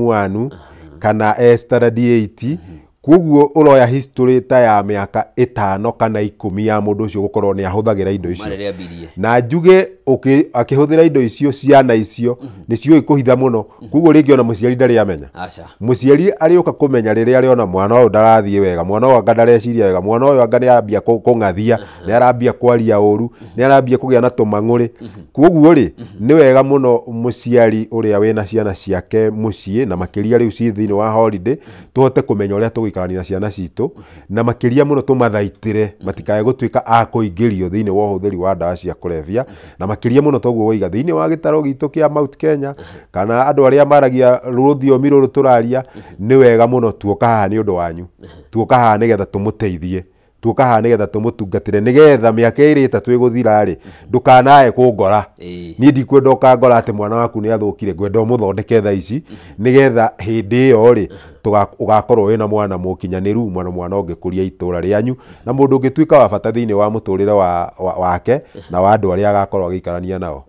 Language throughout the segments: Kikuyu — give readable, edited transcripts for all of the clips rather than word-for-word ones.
1 kana e standard 8. Koguo ũroya history ta ya mĩaka 5 kana 10 ya mũndũ ũcio gũkorwo nĩ ahũthagĩra indo icio. Na njuge akĩhũthĩra indo icio ciana icio nĩ ciũĩ kũhitha mũno. Koguo rĩngĩ ona mũciari ndarĩ amenya. Mũciari arĩũka kũmenya rĩrĩa arĩona mwana ũyũ ndarathiĩ wega, mwana ũyũ anga ndareciria wega, mwana ũyũ anga nĩ arambia kũng'athia, nĩ arambia kwaria ũru, nĩ arambia kũgĩa na tũmang'ũrĩ. Koguo rĩ nĩ wega mũno mũciari ũrĩa wĩna ciana ciake mũciĩ na makĩria rĩu ciĩ thĩinĩ wa holiday tũhote kũmenya ũrĩa tũgũikarania na ciana citũ na makĩria mũno tũmathaitĩre matikae gũtuĩka a kũingĩrio thĩinĩ wa ũhũthĩri wa ndawa cia kũrebia na makĩria mũno toguo woiga thĩinĩ wa gĩtarũ gitũ kĩa Mount Kenya kana andũ arĩa maragia rũthiomi rũrũ tũraria nĩ wega mũno tuoka haha nĩ ũndũ wanyu, tuoka haha nĩgetha tũmũteithie, tuoka haha nĩgetha tũmũtungatĩre nĩgetha mĩaka ĩrĩ ĩtatũ ĩgũthira rĩ ndũkanae kũngora. Niĩ ndikwenda ũkangora atĩ mwana waku nĩ athũkire, ngwenda ũmũthondeke thaa ici nĩgetha hĩndĩ ĩyo rĩ ũgakorwo wĩna mwana mũkinyanĩru, mwana ũngĩkũria itũra rĩanyu na mũndũ ũngĩtuĩka wa bata thĩinĩ wa mũtũrĩre wake na wa andũ arĩa agakorwo agĩikarania nao.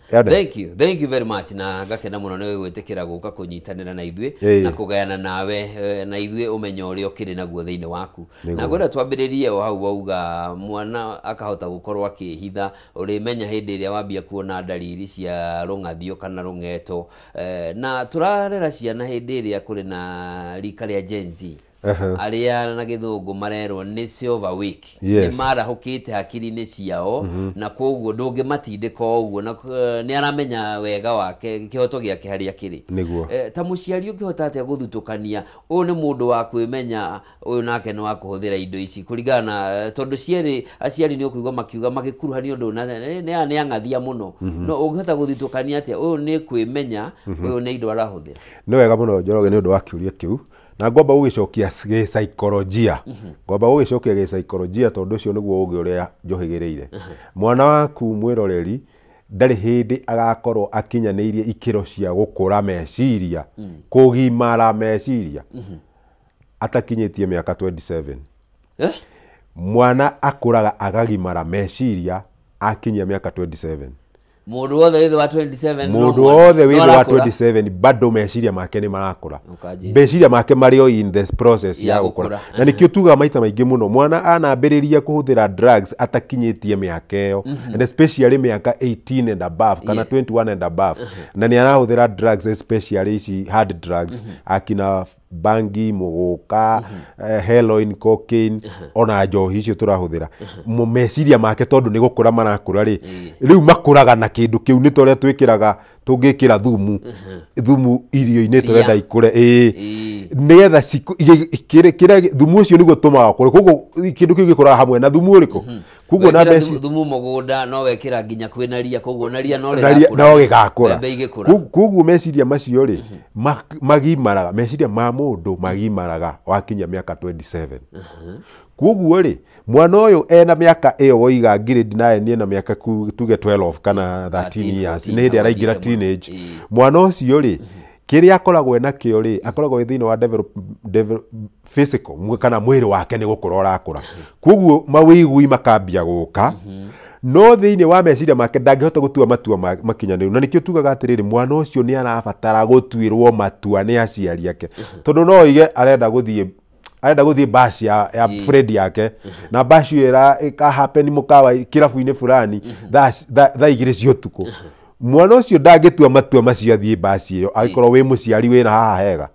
Thank you very much na ngakena muno nĩ gwĩtĩkĩra gũka kũnyitanĩra na ithuĩ na kũgayana nawe na ithuĩ ũmenyo ũrĩa ũkĩrĩ naguo thĩinĩ waku. Na ngwenda twambĩrĩrie o hau wauga mwana akahota gũkorwo akĩhitha, ũrĩmenya hĩndĩ ĩrĩa wambia kuona ndariri cia rũng'athio kana rũng'eto. Na tũrarera ciana hĩndĩ ĩrĩa kũrĩ na rika rĩa Gen Z arĩa na gĩthũngũ marerwo nĩ silver week, nĩ marahũkĩte hakiri-inĩ ciao na koguo ndũngĩmatindĩka ũguo na nĩ aramenya wega wake kĩhoto gĩake harĩa kĩrĩ. Ta mũciari ũngĩhota atĩa gũthutũkania ũyũ nĩ mũndũ wa kwĩmenya, ũyũ nake nĩ wa kũhũthĩra indo ici kũringana na tondũ cierĩ aciari nĩ ũkũigua makiuga magĩkuruhanio ũndũ na nĩ ang'athia mũno, no ũngĩhota gũthutũkania atĩa ũyũ nĩ kwĩmenya, ũyũ nĩ indo arahũthĩra? Nĩ wega mũno Njoroge nĩ ũndũ wa kĩũria kĩu na ngomba gũgĩcokia gĩsaikolojia, ngomba gũgĩcokia gĩsaikolojia tondũ ũcio nĩguo ũgĩ ũrĩa njohĩgĩrĩire. Mwana waku mwĩroreri ndarĩ hĩndĩ agakorwo akinyanĩirie ikĩro cia gũkũra meciria, kũgimara meciria atakinyĩtie mĩaka 27. Mwana akũraga agagimara meciria akinyia mĩaka 27. Mũndũ wothe wĩ thĩ wa 27, mũndũ wothe wĩ thĩ wa 27 bado meciria make nĩ marakũra, meciria make marĩ o in this process ya gũkũra. Na nĩkĩo tugaga maita maingĩ mũno mwana anambĩrĩria kũhũthĩra drugs atakinyĩtie mĩaka ĩyo, and especially mĩaka 18 and above kana 21 and above, na nĩ arahũthĩra drugs especially ici hard drugs akina bangi, mũgũka, heroin, cocaine, ona njohi icio tũrahũthĩra. Meciria make tondũ nĩ gũkũra marakũra rĩ, rĩu makũraga na kĩndũ kĩu nĩ ta ũrĩa twĩkĩraga tũngĩkĩra thumu irio-inĩ tũrenda ikũre, nĩgetha thumu ũcio nĩguo ũtũmaga ũkũre. Koguo kĩndũ kĩu gĩkũraga hamwe na thumu ũrĩkũ? Koguo na meci thumu mũgũnda no wekĩra nginya kwĩna ria, koguo na ria no rĩgakũra. Koguo meciria macio rĩ magimaraga, meciria ma mũndũ magimaraga wakinya mĩaka 27. Koguo rĩ mwana ũyũ ena mĩaka ĩyo woiga grade 9 nĩ ena mĩaka tuge 12 kana 13 years, nĩ hĩndĩ araingĩra teenage. Mwana ũcio rĩ kĩrĩa akoragwo enakĩo rĩ akoragwo thĩinĩ wa develop physical kana mwĩrĩ wake nĩ gũkũra ũrakũra, koguo mawĩigui makambia gũka, no thĩinĩ wa meciria make ndangĩhota gũtua matua makinyanĩru. Na nĩkĩo tugaga atĩrĩrĩ mwana ũcio nĩ arabatara gũtuĩrwo matua nĩ aciari ake, tondũ no oige arenda gũthiĩ bash ya friend yake na bash ĩyo ĩka happen mũkawa kĩrabu-inĩ fulani thaa 2 cia ũtukũ. Mwana ũcio ndangĩtua matua macio athiĩ bash ĩyo angĩkorwo wĩ mũciari wĩna haha hega,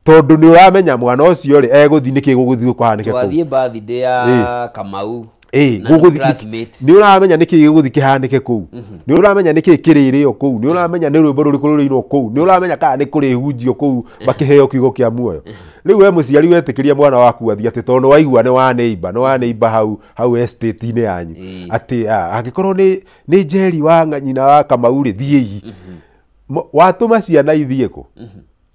tondũ nĩ ũramenya mwana ũcio rĩ egũthiĩ nĩkĩ gũgũthiĩ kũhanĩke kũu. Twathiĩ birthday ya Kamau nĩ ũramenya nĩkĩ gĩgũthiĩ kĩhanĩke kũu, nĩ ũramenya nĩkĩ kĩrĩrĩo kũu, nĩ ũramenya nĩ rwĩmbo rũrĩkũ rũrĩinwo kũu, nĩ ũramenya kana nĩ kũrĩhunjio kũu makĩheo kiugo kĩa muoyo. Rĩu we mũciari wetĩkĩria mwana waku athiĩ atĩ tondũ waigua nĩ wa neighbor, nĩ wa neighbor hau estate-inĩ yanyu, atĩ angĩkorwo nĩ Njeri wa nyina wa Kamau rĩ thiĩi, watũma ciana ithiĩ kũ?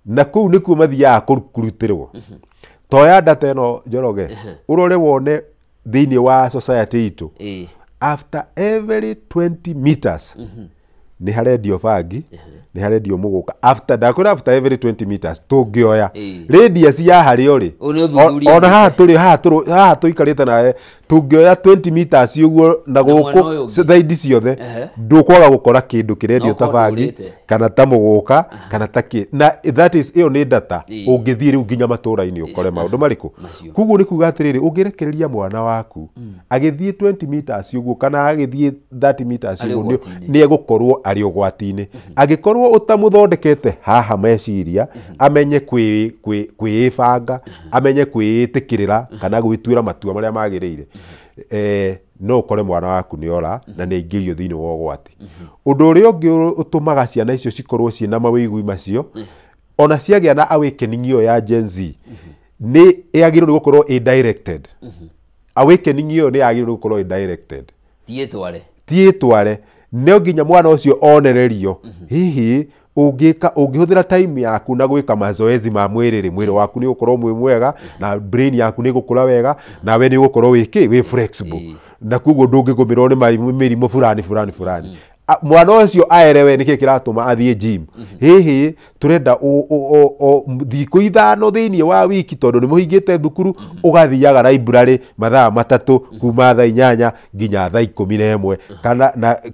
Na kũu nĩkuo mathiaga kũrutĩrwo. Toya data ĩno Njoroge, ũrore wone thĩinĩ wa society itũ, after every 20 meters Nĩ harendio bangi, nĩ harendio mũgũka. After ndakwĩra after every 20 meters tũngĩoya radius ya harĩa ũrĩ, ona haha tũrĩ, haha tũikarĩte nawe, tũngĩoya 20 meters ũguo na gũkũ thaidi ciothe, ndũkwaga gũkora kĩndũ kĩrendio ta bangi kana ta mũgũka kana ta kĩ. Na that is ĩyo nĩ data ũngĩthiĩ rĩu nginya matũra-inĩ ũkore maũndũ marĩkũ. Koguo nĩ kuga atĩrĩrĩ, ũngĩrekereria mwana waku agĩthiĩ 20 meters ũguo kana agĩthiĩ 30 meters ũguo, nĩ egũkorwo arĩ ũgwati-inĩ. Angĩkorwo ũtamũthondekete haha meciria, amenye kwĩbanga, amenye kwĩĩtĩkĩrĩra kana gwĩtuĩra matua marĩa magĩrĩire, no ũkore mwana waku nĩ ora na nĩ aingĩrio thĩinĩ wa ũgwati. Ũndũ ũrĩa ũngĩ ũtũmaga ciana icio cikorwo ciĩna mawĩigwi macio, ona ciagĩa na awakening ĩyo ya Gen Z, nĩ yagĩrĩirwo nĩ gũkorwo ĩ directed. Awakening ĩyo nĩ yagĩrĩirwo nĩ gũkorwo ĩ directed, ti ĩtware. No nginya mwana ũcio onererio, hihi ũngĩhũthĩra time yaku na gwĩka mazoezi ma mwĩrĩ rĩ, mwĩrĩ waku nĩ ũgũkorwo mwĩ mwega na brain yaku nĩ ĩgũkũra wega, nawe nĩ ũgũkorwo wĩ wĩ flexible, na koguo ndũngĩgũmĩrwo nĩ mĩrimũ fulani fulani fulani. Mwana ũcio aerewe nĩkĩ kĩratũma athiĩ gym. Hihi tũrenda thikũ 5 thĩinĩ wa wiki, tondũ nĩ mũhingĩte thukuru, ũgathiaga library mathaa 3 kuma thaa 8 nginya thaa 11,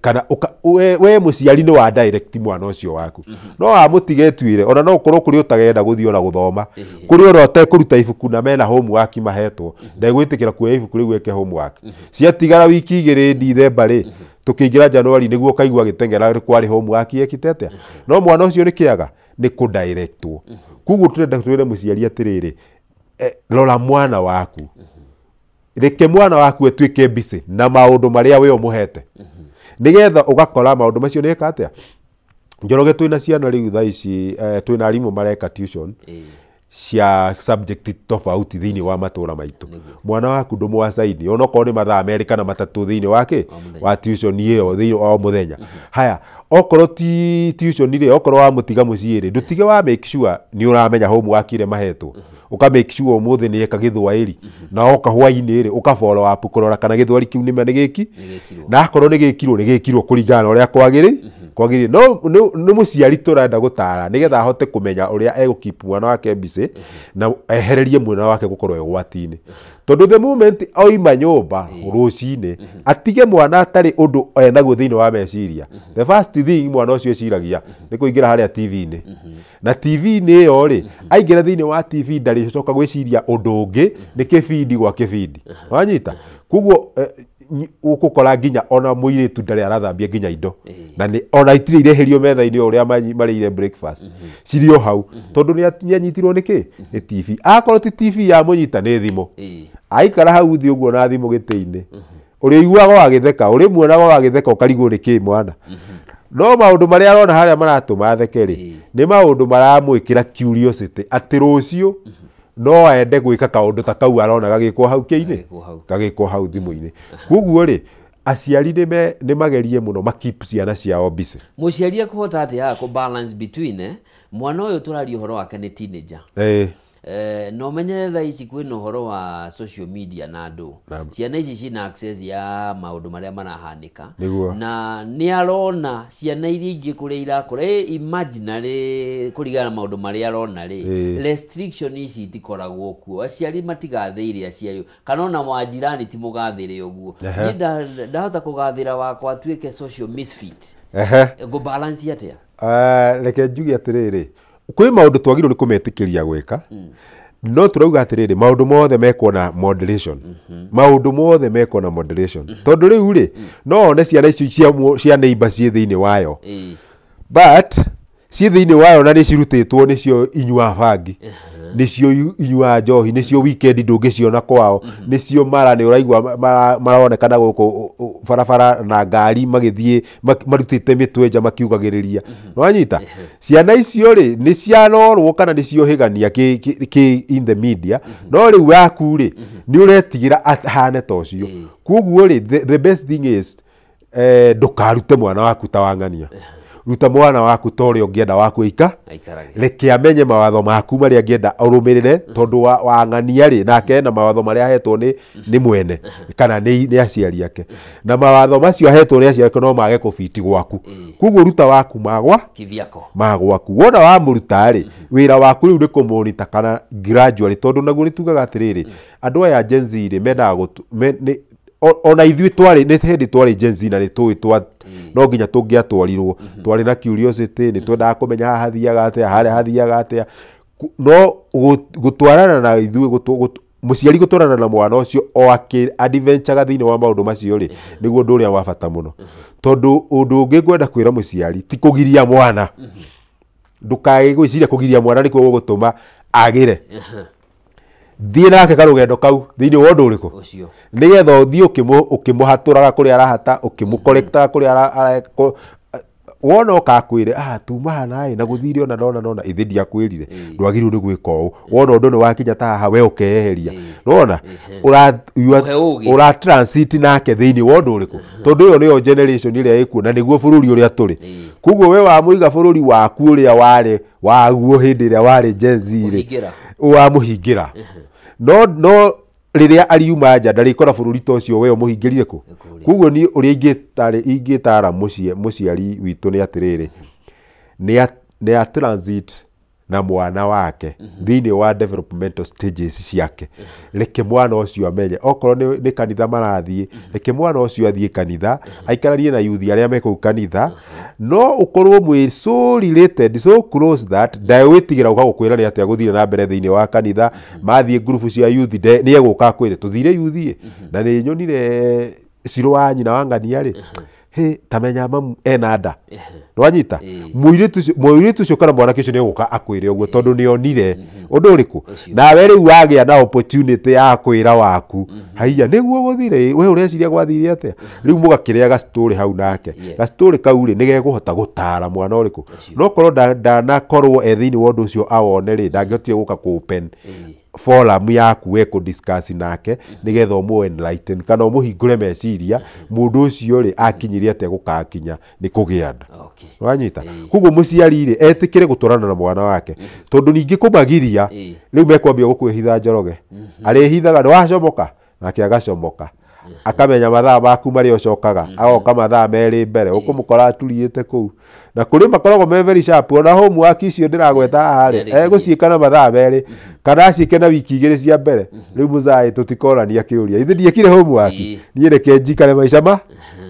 kana we mũciari nĩ wa direct mwana ũcio waku. No wamũtige etuĩre, ona no ũkorwo kũrĩ ũtagenda gũthiĩ ona gũthoma, kũrĩ ona ũtekũruta ibuku na mena homework mahetwo, ndegwĩtĩkĩra kuoya ibuku rĩu eke homework. Ciatigara wiki 2 Dithemba rĩ, tukiingira January niguo kaigua gitengera kwari homework yekite atia. No mwana ucio ni kiaga ni kudirectwo. Koguo turenda twire muciari atiriri, rora mwana waku, reke mwana waku atuike busy na maundu maria we umuhete, nigetha ugakora maundu macio ni eka atia. Njoroge twina ciana riu thaa ici, twina arimu mareka tuition cia subject tofauti thĩinĩ wa matũra maitũ. Mwana waku ndũmwacaini ona okorwo nĩ mathaa 2 kana 3 thĩinĩ wake wa tuition ĩyo thĩinĩ wa mũthenya. Haya, okorwo ti tuition rĩ, okorwo wamũtiga mũciĩ rĩ, ndũtige wa make sure nĩ ũramenya homework ĩrĩa mahetwo, ũka make sure ũmũthĩ nĩ eka gĩthwaĩri, na oka hwainĩ rĩ ũka follow up kũrora kana gĩthwaĩri kĩu nĩma nĩ gĩki, na akorwo nĩ gĩkirwo nĩ gĩkirwo kũringana na ũrĩa kwagĩrĩire. No nĩ mũciari tũrenda gũtara nĩgetha ahote kũmenya ũrĩa egũkeep mwana wake busy na ehererie mwana wake gũkorwo ũgwati-inĩ. Tondũ the moment oima nyũmba rũcinĩ atige mwana atarĩ ũndũ enaguo thĩinĩ wa meciria, the first thing mwana ũcio eciragia nĩ kũingĩra harĩa TV-inĩ. Na TV-inĩ ĩyo rĩ, aingĩra thĩinĩ wa TV ndarĩcoka gwĩciria ũndũ ũngĩ, nĩ kĩbindi gwa kĩbindi. Wanyita? Koguo ũgũkora nginya ona mũirĩtu ndarĩ arathambia nginya indo, na nĩ ona itirĩ ireherio metha-inĩ o ũrĩa marĩire breakfast, cirĩ o hau, tondũ nĩ anyitirwo nĩ kĩ? Nĩ TV. Akorwo ti TV yamũnyita nĩ thimũ, aikara hau thĩ ũguo na thimũ gĩtĩ-inĩ, ũrĩiguaga agĩtheka, ũrĩmuonaga agĩtheka, ũkarigwo nĩ kĩ mwana. No maũndũ marĩa arona harĩa maratũma atheke rĩ, nĩ maũndũ maramwĩkĩra curiosity atĩ rũciũ no ende gwĩka kaũndũ ta kau arona gagĩkwo hau kĩinĩ, gagĩkwo hau thimũ-inĩ. Koguo rĩ, aciari nĩ magerie mũno ma keep ciana ciao busy. Mũciari ekũhota atĩa kũ balance between mwana ũyũ tũraria ũhoro wake nĩ teenager, no menye thaa ici kwĩna ũhoro wa social media na andũ, ciana ici cina access ya maũndũ marĩa marahanĩka, na nĩ arona ciana iria ingĩ kũrĩa irakũra imaginary kũringana na maũndũ marĩa arona rĩ, restriction ici itikoragwo kuo, aciari matigathĩire aciari kana ona wanjirani ti mũgathĩre ũguo. Niĩ ndahota kũgathĩra wakwa atuĩke social misfit, ngũ balance atĩa? Reke njuge atĩrĩrĩ, kwĩ maũndũ twagĩrĩirwo nĩ kũmetĩkĩria gwĩka, no tũrauga atĩrĩrĩ, maũndũ mothe mekwo na moderation. Maũndũ mothe mekwo na moderation. Tondũ rĩu rĩ, no one ciana icio cia neighbor ciĩ thĩinĩ wayo, but ciĩ thĩinĩ wayo na nĩ cirutĩtwo nĩcio inyua bangi, nĩcio inyua njohi, nĩcio weekend ndũngĩciona kwao, nĩcio mara nĩ ũraigua maronekana gũkũ barabara na ngari magĩthiĩ marutĩte mĩtwe nja makiugagĩrĩria. Nĩwanyita? Ciana icio rĩ, nĩ ciarorwo kana nĩ ciohĩgania kĩ in the media, no rĩu yaku rĩ, nĩ ũretigĩra ahane ta ũcio. Koguo rĩ, the best thing is ndũkarute mwana waku ta wang'ania. Ruta mwana waku ta ũrĩa ũngĩenda waku ika reke amenye mawatho maku marĩa angĩenda arũmĩrĩre tondũ wa ng'ania rĩ nake ena mawatho marĩa ahetwo nĩ mwene kana nĩ aciari ake na mawatho macio ahetwo nĩ aciari ake no mage kũbiti gwaku. Koguo ruta waku magwa kivyako magwaku wona wamũruta rĩ wĩra waku rĩu nĩ kũmũnita kana gradually tondũ naguo nĩ tugaga atĩrĩrĩ andũ aya Gen Z rĩ mendaga ona ithuĩ twarĩ nĩ hĩndĩ twarĩ Gen Z na nĩ tũĩ twa no nginya tũngĩatwarirwo twarĩ na curiosity nĩ twendaga kũmenya haha hathiaga atĩa harĩa hathiaga atĩa no gũtwarana na ithuĩ mũciari gũtwarana na mwana ũcio o akĩ adventure thĩinĩ wa maũndũ macio rĩ nĩguo ũndũ ũrĩa wa bata mũno tondũ ũndũ ũngĩ ngwenda kwĩra mũciari ti kũgiria mwana ndũkae gwĩciria kũgiria mwana nĩkuo gũgũtũma agĩre thiĩ nake karũgendo kau thĩinĩ wa ũndũ ũrĩkũ nĩgetha ũthiĩ ũkĩmũhatũraga kũrĩa arahata ũkĩmũkorektaga kũrĩa wona ũkakwĩre tuma haha ĩ na gũthire ona nona nona ithe ndiakwĩrire ndwagĩrĩirwo nĩ gwĩka ũũ wona ũndũ nĩ wakinya ta haha we ũkeyeheria nona ũra transit nake thĩinĩ wa ũndũ ũrĩkũ tondũ ĩyo nĩyo generation ĩrĩa ĩkuo na nĩguo bũrũri ũrĩa tũrĩ. Koguo we wamũiga bũrũri waku ũrĩa warĩ waguo hĩndĩ ĩrĩa warĩ Gen Z rĩ wamũhingĩra no rĩrĩa ariuma nja ndarĩkora bũrũri ta ũcio we ũmũhingĩrire kũ. Koguo niĩ ũrĩa ingĩtara mũciari witũ nĩ atĩrĩrĩ nĩ a transit na mwana wake thĩinĩ wa developmental stages ciake. Reke mwana ũcio amenye okorwo nĩ kanitha marathiĩ reke mwana ũcio athiĩ kanitha aikaranie na yuthi arĩa me kũu kanitha no ũkorwo mwĩ so related so close that ndagwĩtigĩra gũka gũkwĩra nĩ atĩa gũthire na mbere thĩinĩ wa kanitha mathiĩ ngurubu cia yuthi nĩ egũka akwĩre tũthire yuthi na nĩ nyonire Ciro wa nyina wa ng'ania rĩ he tamenya mamu ena nda nwanyita mũirĩtu ũcio kana mwanake ũcio nĩegũka akwĩre ũguo tondũ nĩonire ũndũ ũrĩkũ nawe rĩu wagĩa na opportunity ya kwĩra waku haiya nĩguo gũthire we ũreciria gwathire atĩa rĩu mũgakĩrĩa gastory hau nake gastory kau rĩ nĩgekũhota gũtara mwana ũrĩkũ no korwo ndanakorwo e thĩinĩ wa ũndũ ũcio awone rĩ ndangĩhotire gũka kũ open forum yaku we kũ discuss nake nigetha ũmũ enlighten kana ũmũhingũre meciria mũndũ ũcio rĩ akinyire atĩa gũkakinya nĩ kũgĩa nda. Wanyita koguo mũciari rĩ etĩkĩre gũtwarana na mwana wake tondũ ningĩ kũmagiria rĩu mekwambia gũkwĩhitha Njoroge arĩhithaga nĩ wacomoka nake agacomoka akamenya mathaa maku marĩa ũcokaga agoka mathaa merĩ mbere ũkũmũkora aturiĩte kũu na kũrĩ makoragwo me very sharp ona homework icio ndĩragweta haha rĩ egũciĩka na mathaa merĩ kana aciĩke na wiki igĩrĩ cia mbere rĩu mũzaĩ tũtikorania kĩũria ithe ndiekire homework niĩ reke njikare maica ma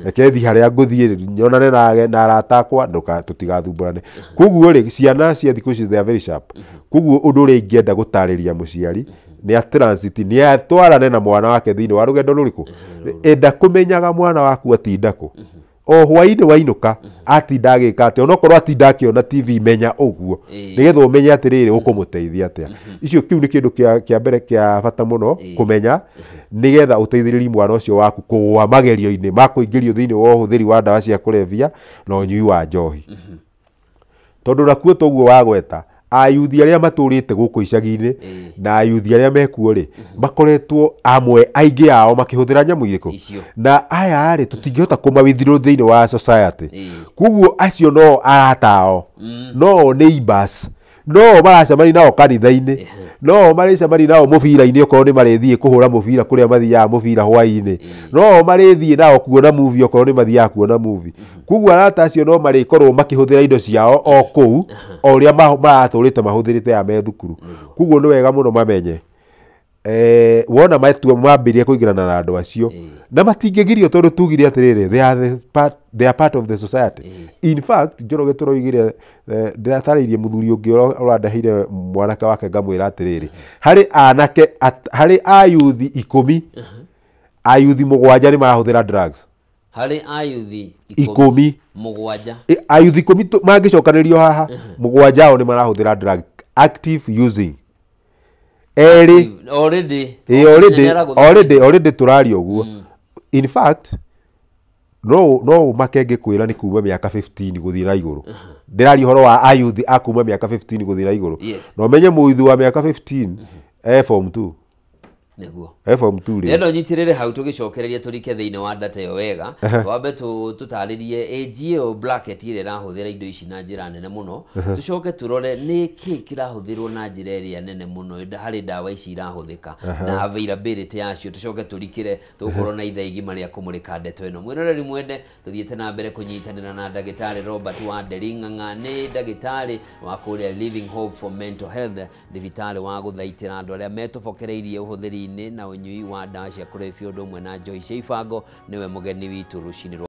reke thiĩ harĩa ngũthiĩ nyonane na arata akwa tũtigathumbũrane. Koguo rĩ ciana cia thikũ ici they are very sharp. Koguo ũndũ ũrĩa ingĩenda gũtarĩria mũciari nĩ a transit nĩ atwarane na mwana wake thĩinĩ wa rũgendo rũrĩkũ enda kũmenyaga mwana waku atinda kũ o hwainĩ wainũka atinda agĩka atĩa onokorwo atinda akĩona TV menya ũguo nĩgetha ũmenye atĩrĩrĩ ũkũmũteithia atĩa. Icio kĩu nĩ kĩndũ kĩa mbere kĩa bata mũno kũmenya nĩgetha ũteithĩrĩrie mwana ũcio waku kũgũa magerio-inĩ ma kũingĩrio thĩinĩ wa ũhũthĩri wa ndawa cia kũrebia na ũnyui wa njohi tondũ nakuo toguo wagweta ayuthi arĩa matũrĩte gũkũ icagi-inĩ na ayuthi arĩa mekuo rĩ makoretwo amwe aingĩ ao makĩhũthĩra nyamũ irĩkũ na aya rĩ tũtingĩhota kũmawithdraw thĩinĩ wa society. Koguo acio no arata ao no neighbors no maracemania nao kanitha-inĩ no marĩcemania nao mũbira-inĩ okorwo nĩ marĩthiĩ kũhũra mũbira kũrĩa mathiaga mũbira hwaĩ-inĩ no marĩthiĩ nao kuona movie okorwo nĩ mathiaga kuona movie. Koguo arata acio no marĩkorwo makĩhũthĩra indo ciao o kũu o ũrĩa maratũrĩte mahũthĩrĩte ya me thukuru. Koguo nĩ wega mũno mamenye wona matua mambĩrĩria kũingĩrana na andũ acio na matingĩgirio tondũ tugire atĩrĩrĩ they are part of the society. In fact Njoroge tũroigire ndĩratarĩirie mũthuri ũngĩ ũrandeheire mwanake wake ngamwĩra atĩrĩrĩ harĩ anake harĩ ayuthi 10 ayuthi 7 nĩ marahũthĩra drugs harĩ ayuthi 10 mũgwanja ayuthi 10 mangĩcokanĩrio haha 7 ao nĩ marahũthĩra drug active using erĩ already tũraria ũguo. In fact no ũmake ngĩkwĩra nĩ kuma mĩaka 15 gũthiĩ na igũrũ ndĩraria ũhoro wa ayuthi a kuma mĩaka 15 gũthiĩ na igũrũ na ũmenye mũyuthi wa mĩaka 15 e form 2 Nĩguo. E form 2 rĩu. Ndĩrenda ũnyitĩrĩre hau tũgĩcokereria tũrike thĩinĩ wa data ĩyo wega. Wambe tũtarĩrie age ĩyo bracket ĩrĩa ĩrahũthĩra indo ici na njĩra nene mũno, tũcoke tũrore nĩ kĩ kĩrahũthĩrwo na njĩra ĩrĩa nene mũno harĩ ndawa ici irahũthĩka na availability yacio, tũcoke tũrikĩre tũgũkorwo na ithaa igima rĩa kũmũrĩka ndeto ĩno. Mwĩroreri mwende, tũthiĩte na mbere kũnyitanĩra na ndagĩtarĩ Robert Wanderi Ng'ang'a, nĩ ndagĩtarĩ wa kũrĩa Living Hope for Mental Health, thibitarĩ wa gũthaitĩra andũ arĩa metobokereirie ũhũthĩri-inĩ na ũnyui wa ndawa cia kũrebia ũndũ ũmwe na njohi cia ibango. Nĩwe mũgeni witũ rũcinĩ rwa